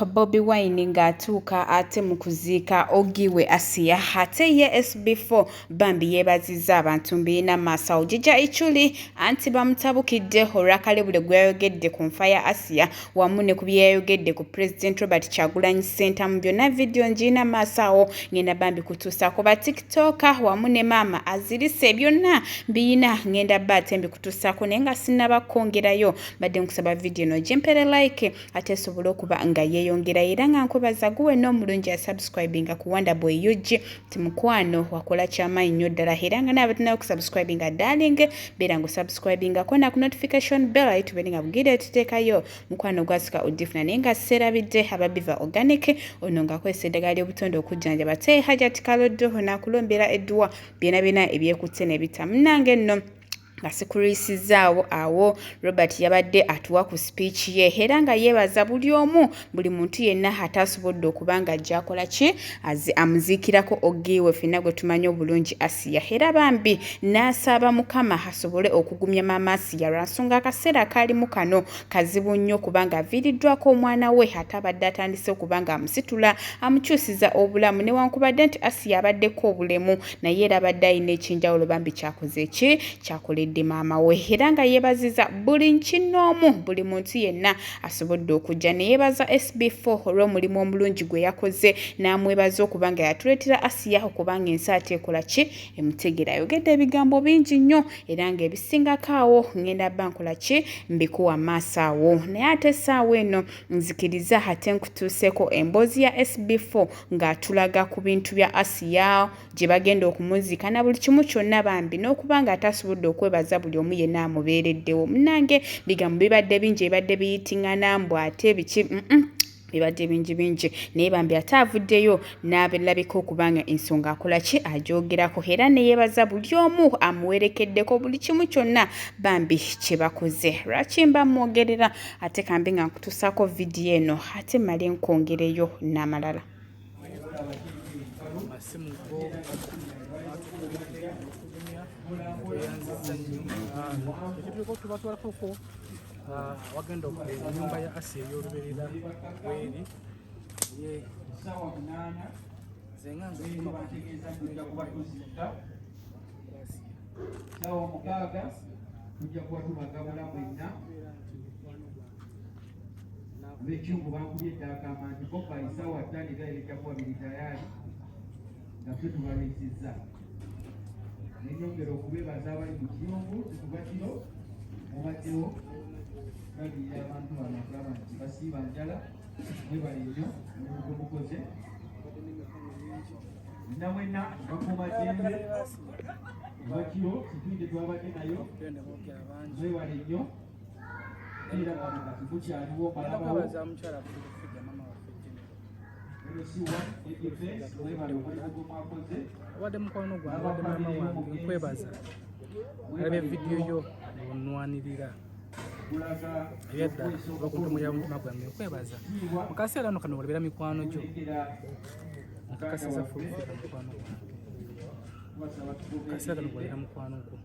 Bobi Wine ng'atuuka ate mu kuziika Ogiwe Asiya ate ye SB4 bambi yeebazizza abantu mbiina maaso awo Jjajja Ichuli anti bamutabukidde olw'akalebule gwe yayogedde ku nfa ya Asiya wamu ne ku bye yayogedde ku Pulezidenti Robert Kyagulanyi Ssentamu byonna vidiyo ngirina maaso awo ngenda bambi kutuusaako ba tiktoka wamu ne maama azirise byonna mbiyina ngenda ba ate mbikutuusaako naye nga sinnaba kwongerayo mbadde nkusaba vidiyo eno gimpere like ate esobole okuba nga yeeyongerayo era nga nkwebaza gwe wenna omulungi asubscribinga ku Wonderboy UG ti mukwano wakola kyamaanyi nnyo ddala era nga naaba tunayo okusubscribinga darling beera nga osubscribingako na ku notification bell aye tubeere nga bugire tuteekayo mukwano gwasika odifuna naye nga seerabidde aba Biva Organic ono ng'akozesa eddagala ly'obutonde okujjanjaba te Hajat Kaloddo naakulombera edduwa byona byona ebyekutte ne bitta munnange nno nga sikulwisizaawo awo Robert yabadde atuwa ku speech ye era nga yeebaza buli omu buli muntu yenna ataasobodde okuba nga ajja akola ki amuziikirako ogiwe fenna gwe tumanyi obulungi Asiya era bambi n'asaba Mukama asobole okugumya maama Asiya lwa nsonga akaseera kaalimu kano kazibu nnyo kubanga aviiriddwako omwana we ate abadde atandise okuba nga amusitula amukyusiza obulamu newankubadde nti Asiya abaddeko obulemu naye era abadde alina ekyenjawulo bambi kyakoze ki kyakoledde maama we era nga yeebaziza buli nkinnoomu buli muntu yenna asobodde okujja ne yeebaza SB4 olw'omulimu omulungi gwe yakoze n'amwebaza okuba nga yatuleetera Asiya okuba nga ensi ate ekola ki emutegeera ayogedde ebigambo bingi nnyo era ng'ebisingako awo ngenda bba nkola ki mbikuwa maaso awo naye ate essaawa eno nzikiriza ate nkutuuseeko emboozi ya SB4 ng'atulaga ku bintu bya Asiya gye bagenda okumuziika na buli kimu kyonna bambi n'okuba nga ate asobodde okwebaza buli omu yenna amubeereddewo munnange bigambo bibadde bingi ebibadde biyitingana mbu ate biki bibadde bingi bingi naye bambi ate avuddeyo n'abelabika okuba nga ensonga akola ki agyogerako era neyebaza buli omu amuwerekeddeko buli kimu kyonna bambi kye bakoze lwaki mba mwogerera ate kambe nga nkutusaako vidiyo eno ate male nkwongereyo n'amalala. Amasimu go okugumya tweyanziza nnyo ekituliko tubatwalakoko wagenda enyumba ya asi ey'oluberera weeri ye nze nga nze Saawa 6 tujja kuba tubagabula mwenna ab'ekyungu bankubye edda agamba nti bo by saawa 5 era ebijja kuba biri tayaali nga ffe tubalwisizza. Nenyongera okubeebaza abali mu kiyungu tukuba kiro mubaddewo kulabirira abantu bano okulaba nti basiiba njala mwebale nnyo omulimu gwe mukoze. Mwenna mwenna bakuuma ddembe bakiro situinde twabadde nayo mwebale nnyo era bano kati mukyaliwo balabawo obadde mukwano gwange obadde maama wange nkwebaza alabye vidiyo yo onwanirira ebyaddala oba ku ntomo ya mutima gwange nkwebaza mu kaseera no kano olabira mikwano gyo nkakasiza fulufira mukwano gwange kaseera kano gwalira mukwano gwo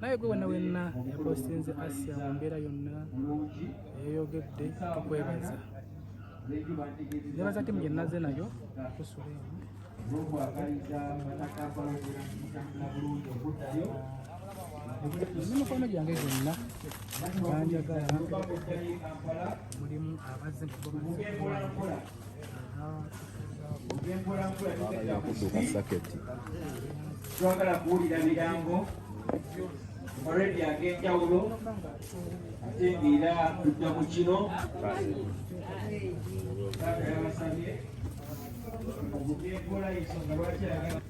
naye gwe wena wenna yapostinze Asia mu mbeera yonna eyeyogedde tukwebaza nebaza timu gye naze nayo kusula eno n'emikwano gyange gyonna banjagala mulimu abazze nga bo bazze Kuduka saketi. Twagala kuwulira birango already ag'enjawulo ate ng'era tudda mu kino taata yabasabye obugempola ensonga lwaki ayagala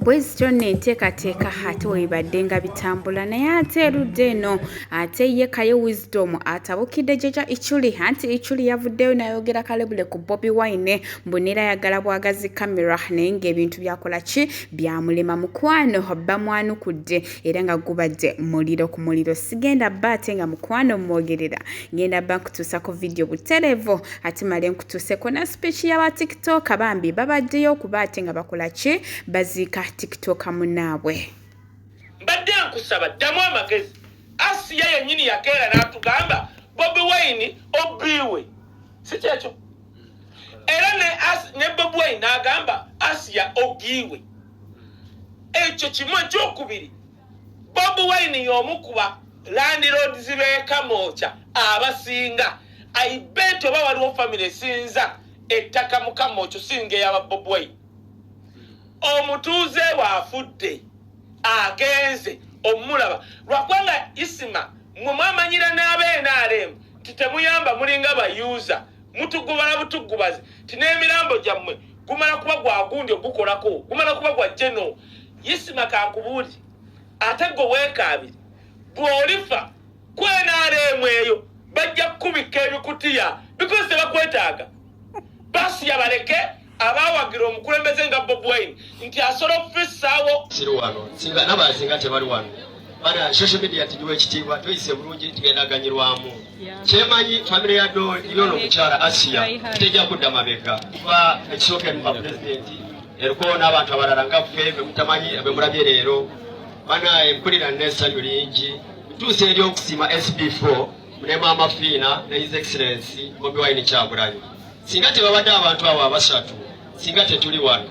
Bwezityo nno enteekateeka ate webibadde nga bitambula. Naye ate erudda eno, ate ye Kaye Wisdom atabukidde Jjajja Ichuli, anti Ichuli yavuddeyo n'ayogera kalebule ku Bobi Wine mbu neera ayagala bwagazi kamera, naye ng'ebintu byakola ki byamulema. Mukwano bamwanukudde era nga gubadde muliro ku muliro. Sigenda bba ate nga mukwano mwogerera, ngenda bba nkutuusako vidiyo butereevu, ate male nkutuuseko na speech y'aba TikTok. Bambi babaddeyo okuba ate nga bakola ki, baziika TikTok munaabwe. Mbadde nkusaba ddamu amagezi. Asiya yennyini yakeera n'atugamba Bobi Wine obbiwe, si kyekyo? Era ne Bobi Wine n'agamba Asiya ogiwe. Ekyo kimu. Ekyokubiri, Bobi Wine y'omu kuba landlords b'eKamwokya abasinga. I bet oba waliwo family esinza ettaka mu Kamwokya singa eyaba Bobi Wine. Omutuuze we afudde, agenze omulaba lwakubanga isima mwe mwamanyira n'ab'NRM nti temuyamba, mulinga bayuuza, mutugubala butugubazi, ti n'emirambo gyammwe gumala kuba gwa gundi ogukolako, gumala kuba gwa geno. Isima, kankubuuli, ate gwe weekaabire bw'olifa ku NRM eyo bajja kukubikka ebikutiya because tebakwetaaga. Basiya baleke abawagira omukulembeze nga Bobi Wine nti asobola okufissaawo. Siri wano singa n'abasinga tebali wano. Bana social media tugiwa ekitiibwa, tuyise bulungi, tugendaganyirwamu. Kyemanyi, famire ya yono omukyala Asiya tejja kudda mabega, kuba ekisooka eruka pulezidenti, eriko n'abantu abalala nga ffe bemutamanyi, bemulabye leero. Bana, empulira n'essanyu lingi ntuuse eri okusiima SB4 ne Maama Fiina ne His Excellency Bobi Wine Kyagulanyi. Singa tebabadde abantu abo abasatu, singa tetuli wano.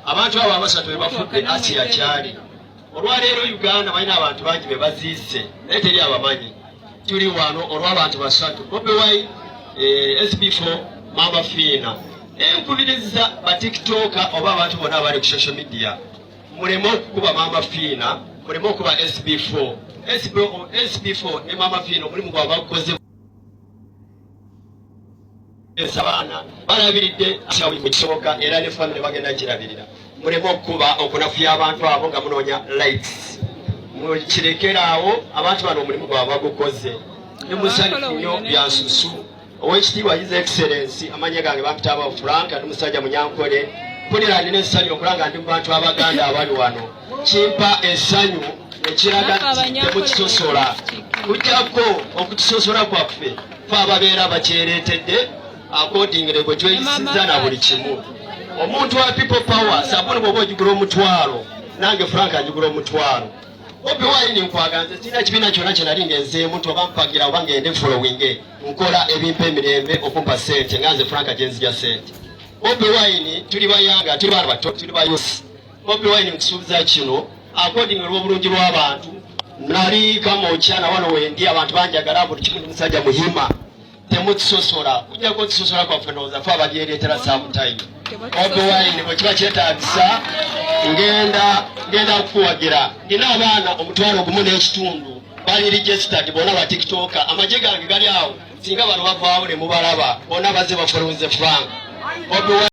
Abantu abo abasatu be bafudde Asiya kyali. Olwaleero Uganda balina abantu bangi be baziise, naye teri abamanyi. Tuli wano olw'abantu basatu: Bobi Wine, SB4, Maama Fiina. Enkubiriza batiktoka oba abantu bonna abali ku social media, muleme okukuba Maama Fiina, muleme okuba SB4. SB4 ne Maama Fiina omulimu gwabwe bagukoze, abaana balabiridde mukisoboka, era ne famire bagenda girabirira. Muleme okukuba okunafuya abantu abo nga munoonya likes, mukirekeraawo. Abantu bano omulimu gwabwe bagukoze. Ndi musanyufu nnyo byansusu. Owekitiibwa His Excellence, amanya gange bampita Abawo Frank, ndi musajja Munyankole. Mpulira ndina essanyu okulanga ndi mu bantu Abaganda abali wano. Kimpa essanyu ekiraga nti temukisosola. Kujjako okukisosola kwaffe fe ababeera bakyereetedde accordingly bwe tweyisiza na buli kimu. Omuntu wa People Power, sabuni bw'oba ogigula 10,000, nange Frank agigula 50,000. Bobi Wine nkwaga, nze sirina kibiina kyonna kye nali ngenzeemu nti oba mpagira oba ngende following. Nkola ebimpa emirembe, okumpa sente, nga nze Frank gyenzija sente. Bobi Wine, tuli bayanga, tuli baana bato, tuli bayusi. Bobi Wine, nkusuubiza kino according olw'obulungi bw'abantu. Nali Kamwokya na wano wendi abantu banjagala buli kimu. Ndi musajja muhima. Temutusosola, kujjako tusosola kwaffe ndowooza fe ababyereetera sometime. Bobi Wine, bwe kiba kyetaagisa, ngenda kukuwagira. Nina abaana 15,000 bali registered, bonna ba TikToker. Amagye gange gali awo, singa bano bavaawo ne mubalaba bonna bazze bafollowinze Frank Bobi.